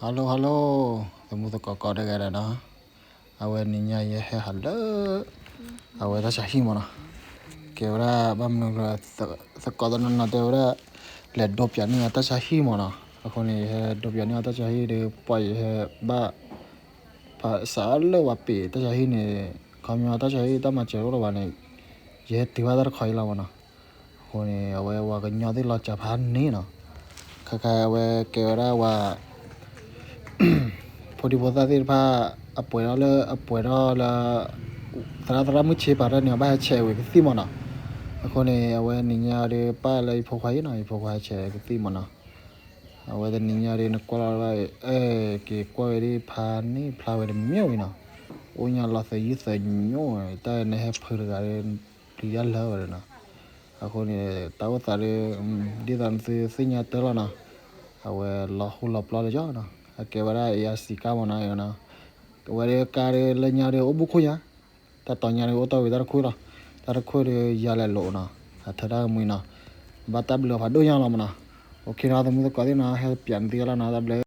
Hello hello, သမူသကိးကိးဂၤဒဲးနီၤ, အဝဲနံၤညါယဟဲဟးလၢ အဝဲတၢ်ဆါဟံၣ်မးနီၤ, ကဲဝဲဒၣ်ဘၣ်မနုၤလဲၣ်, သကိးတနီၤနီၤတဲဝဲဒၣ် လဲၤဒိပၠးန့ၢ်အတၢ်ဆါဟံၣ်မးနီၤ, အဃိန့ၣ် ယဟဲဒိပၠးန့ၢ်အတၢ်ဆါဟံၣ်ဒီး ပှၤယဟဲဘၣ် ဖးစးလၢဝဲပ့ၤတၢ်ဆါဟံၣ်န့ၣ်, ခီပညီတၢ်ဆါဟံၣ်တၢ်မၤစၢၤတအိၣ်လၢၤဘၣ်န့ၣ်, ယဟဲတုၤဘၣ်တၢ်တခီအံၤလီၤမးနီၤ. အဃိန့ၣ် အဝဲပှၤကညီသ့ၣ်လီၤစၢၤဖးန့ၣ်နီၤ, ခဲခါအဝဲကဲဝဲဒၣ်ပှၤ ဖိဒံဖိသၣ်သ့ၣ်တဖၣ် အပှဲၤထီၣ်လၢအပှဲၤထီၣ်လၢ သရၣ်သရၣ်မုၣ်ဆ့ပာ်တၢ်န့ၣ် အဘၣ်ဟဲဆဲးဝဲကသံၣ်မးနီၤ. အဃိန့ၣ် အဝဲနံၤညါဒီးပၢ်လၢယဖိခွါအံၤနီၤ, ယဖိခွါဟဲဆဲးကသံၣ်မးနီၤ. အဝဲတနံၤညါဒီးနကွၢ်လီၤဘၣ်, အဲ က့ၤကွၢ်ဝဲဒၣ်ဖးန့ၣ်ဖျါဝဲတမ့ၢ်ဝံၤနီၤ, အိၣ်ညါလီၤသယုၢ်သညိ, တၢ်နဟဲဖုးတဂၤဒီး ပျံၤတၢ်လၢဝဲဒီးနီၤ. အဃိန့ၣ် တၢ်အိၣ်သးဒီး ဒ်သိးနသုသ့ၣ်ညါတၢ်လီၤနီၤ, အဝဲလီၤဟူလီၤပျီလၢယီၤနီၤ, အကဲဝဲဒၣ် A R C ကါမးနီၤ, အဝဲဒၣ်ကါဒီးလၢညါဒီးအိၣ်ဘူးခိၣ်ညါ, တၢ်တီၤညါဒီးအိၣ်တ့ၢ်ဝံၤတၢ်တခိၣ်လီၤ, တၢ်တခိၣ်ဒီးယၤလဲၤလိာ်နီၤ, အထၢတၢ်ကမှံနီၤ, ဘၣ်တၢ်ဘျုးဖးဒိၣ်ညါလီၤမးနီၤ. အိၣ်ခ့နီၤ သမူသကိးသ့ၣ်နီၤ, ဟဲပၠးနသုလီၤနီၤ, တၢ်ဘျုး.